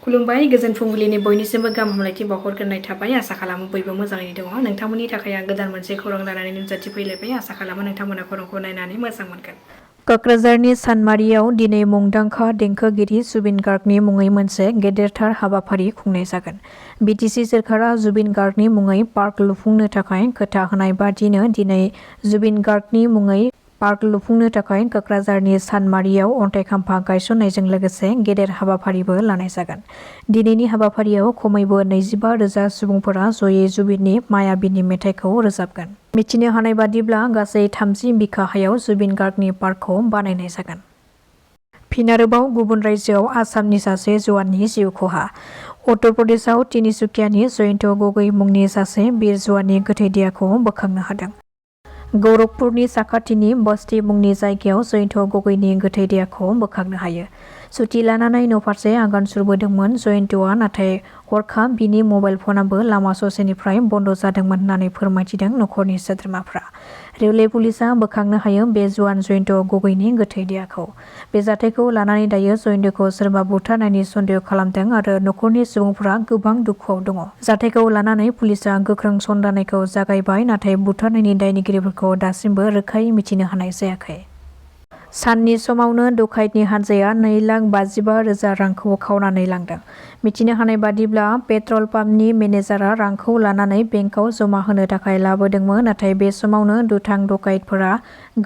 खुलुमबाय गोजोन फुंबिलिनि बयनिसिमबो गाहाम हामलायथि बावहरग्रोनाय थाबाय आसा खालामो बयबो मोजाङैनो दङ नोंथांमोननि थाखाय आं गोदान मोनसे खौरां लानानै नुजाथि फैलायबाय आसा खालामो नोंथांमोना खौरांखौ नायनानै मोजां मोनगोन। क'क्राझारनि सानमारियाव दिनै मुंदांखा देंखोगिरि जुबिन गार्गनि मुङै मोनसे गेदेरथार हाबाफारि खुंनाय जागोन। BTC सोरखारा जुबिन गार्गनि मुङै पार्क लुफुंनो थाखाय खोथा होनाय बादिनो दिनै जुबिन गार्गनि मुङै पार्क लुफुंनो थाखाय क'क्राझारनि सानमारियाव अन्थाइ खाम्फा गायसननायजों लोगोसे गेदेर हाबाफारिबो लानाय जागोन। दिनैनि हाबाफारियाव खमैबो 25,000 सुबुंफोरा जयै जुबिननि मायाबिनि मेथाइखौ रोजाबगोन। मिथिनो हानाय बादिब्ला गासै 30 बिघा हायाव जुबिन गार्गनि पार्कखौ बानायनाय जागोन। फिन आरोबाव गुबुन रायजोआव आसामनि सासे जवाननि जिउ खहा। उत्तर प्रदेशआव तिनिसुकियानि जयन्त गगৈ मुंनि सासे बिर जवाननि गोथै देहाखौ बोखांनो हादों। गौरखपुरनि साखाथिनि बस्ती मुंनि जायगायाव जयन्त गगैनि गोथै देहाखौ बोखांनो हायो। सुथि लानानै न'फारसे आगान सुरबोदोंमोन जयन्तआ, नाथाय हरखाब बिनि मबाइल फनाबो लामा ससेनिफ्राय बन्द जादोंमोन होननानै फोरमायथिदों नखरनि सोद्रोमाफ्रा। रेलवे पुलिसा बोखांनो हायो बे जवान जयन्त गगैनि गोथै देहाखौ। बे जाथायखौ लानानै दायो जयन्तखौ सोरबा बुथारनायनि सन्देह खालामदों आरो नखरनि सुबुंफ्रा गोबां दुखुआव दङ। जाथायखौ लानानै पुलिसा गोख्रों सन्धाननायखौ जागायबाय, नाथाय बुथारनायनि दायनिगिरिफोरखौ दासिमबो रोखायै मिथिनो हानाय जायाखै। साननि समावनो डकाइतनि हानजाया 2,55,000 रांखौ खावनानै लांदों। मिथिनो हानाय बादिब्ला पेट्रल पाम्पनि मेनेजारआ रांखौ लानानै बेंकआव जमा होनो थाखाय लाबोदोंमोन, नाथाय बे समावनो दुथां डकाइतफोरा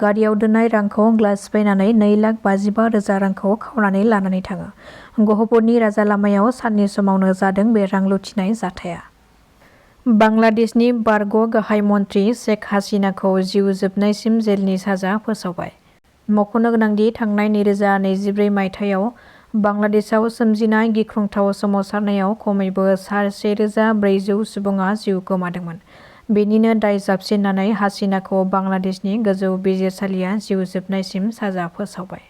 गारियाव दोननाय रांखौ ग्लास सिफायनानै 2,55,000 रांखौ खावनानै लानानै थाङो। गहपुरनि राजा लामायाव साननि समावनो जादों बे रां लुथिनाय जाथाया। बांलादेशनि बारग' गाहाय मन्त्रि शेख हासिनाखौ जिउ जोबनायसिम जेलनि साजा फोसावबाय। मख'नो गोनांदि थांनाय 2024 मायथाइयाव बांलादेशआव सोमजिनाय गिख्रंथाव सोमावसारनायाव खमैबो 1,400 सुबुङा जिउ गोमादोंमोन। बेनिनो दाय जाबसिननानै हासिनाखौ बांलादेशनि गोजौ बिजिरसालिया जिउ जोबनायसिम साजा फोसावबाय।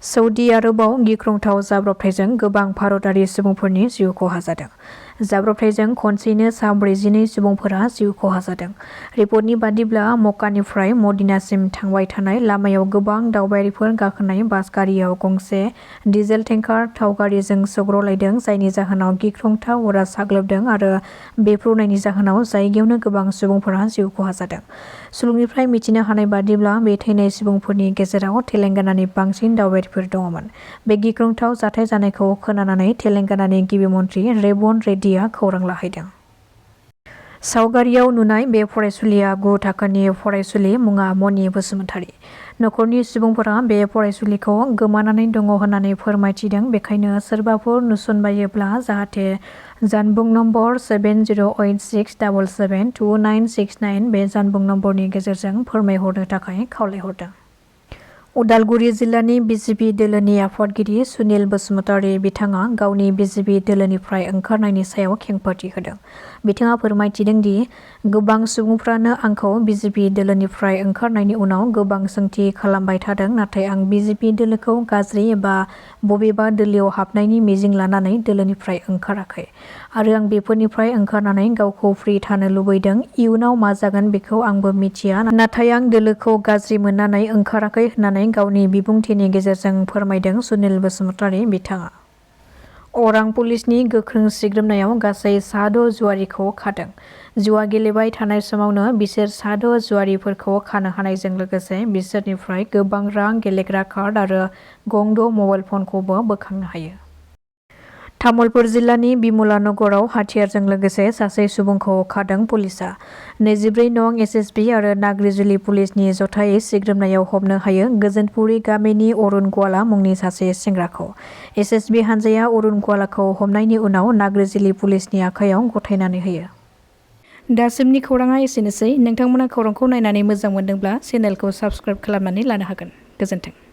सौदि आरबाव गिख्रंथाव जाब्रबथायजों गोबां भारतारि सुबुंफोरनि जिउ खहा जादों। जाब्रबथायजों खनसेयैनो 42 सुबुंफोरा जिउ खहा जादों। रिपर्टनि बादिब्ला मक्कानिफ्राय मदिनासिम थांबाय थानाय लामायाव गोबां दावबायारिफोर गाखोनाय बास गारियाव गंसे डिजेल टेंकार थाव गारिजों सौग्रावलायदों, जायनि जाहोनाव गिख्रंथाव अरा साग्लोबदों आरो बेफ्रुनायनि जाहोनाव जायगायावनो गोबां सुबुंफोरा जिउ खहा जादों। सुलुंनिफ्राय मिथिनो हानाय बादिब्ला बे थैनाय सुबुंफोरनि गेजेराव तेलेंगानानि बांसिन दावबायारिफोर दङमोन। बे गिख्रंथाव जाथाय जानायखौ खोनानानै तेलेंगानानि गिबि मन्त्रि रेवन्त रेड्डीआ खौरां लाहैदों। सावगारियाव नुनाय बे फरायसुलिया 9 थाखोनि फरायसुलि, मुङा मनि बसुमतारी। नखरनि सुबुंफोरा बे फरायसुलिखौ गोमानानै दङ होननानै फोरमायथिदों। बेखायनो सोरबाफोर नुसनबायोब्ला जाहाथे जानबुं नम्बर 7086772969 बे जानबुं नम्बरनि गेजेरजों फोरमायहरनो थाखाय खावलायहरदों। उदालगुरि जिल्लानि बिजेपि दोलोनि आफादगिरि सुनिल बसुमतारी बिथाङा गावनि बिजेपि दोलोनिफ्राय ओंखारनायनि सायाव खेंफोरथि होदों। बिथाङा फोरमायथिदों दि गोबां सुबुंफ्रानो आंखौ बिजेपि दोलोनिफ्राय ओंखारनायनि उनाव गोबां सोंथि खालामबाय थादों, नाथाय आं बिजेपि दोलोखौ गाज्रि एबा बबेबा दोलोआव हाबनायनि मिजिं लानानै दोलोनिफ्राय ओंखाराखै आरो आं बेफोरनिफ्राय ओंखारनानै गावखौ फ्रि थानो लुबैदों। इयुनाव मा जागोन बेखौ आंबो मिथिया, नाथाय आं दोलोखौ गाज्रि मोननानै ओंखाराखै होननानै गावनि बिबुंथिनि गेजेरजों फोरमायदों सुनिल बसुमतारी बिथाङा। अरां पुलिसनि गोख्रों सिग्रोमनायाव गासै 6 जुवारिखौ खादों। जुवा गेलेबाय थानाय समावनो बिसोर 6 जुवारिफोरखौ खानो हानायजों लोगोसे बिसोरनिफ्राय गोबां रां, गेलेग्रा कार्ड आरो गंद' मबाइल फनखौबो बोखांनो हायो। तामुलपुर जिल्लानि बिमला नगराव हाथियारजों लोगोसे सासे सुबुंखौ खादों पुलिसा। 24 नं एसएसबि आरो नाग्रिजुलि पुलिसनि जथायै सिग्रोमनायाव हमनो हायो गोजोनपुरि गामिनि अरुण गवाला मुंनि सासे सेंग्राखौ। एसएसबि हानजाया अरुण गवालाखौ हमनायनि उनाव नाग्रिजुलि पुलिसनि आखायाव गथायनानै होयो। दासिमनि खौराङा एसेनोसै। नोंथांमोना खौरांखौ नायनानै मोजां मोनदोंब्ला चेनेलखौ साबस्क्राइब खालामनानै लानो हागोन। गोजोन्थों।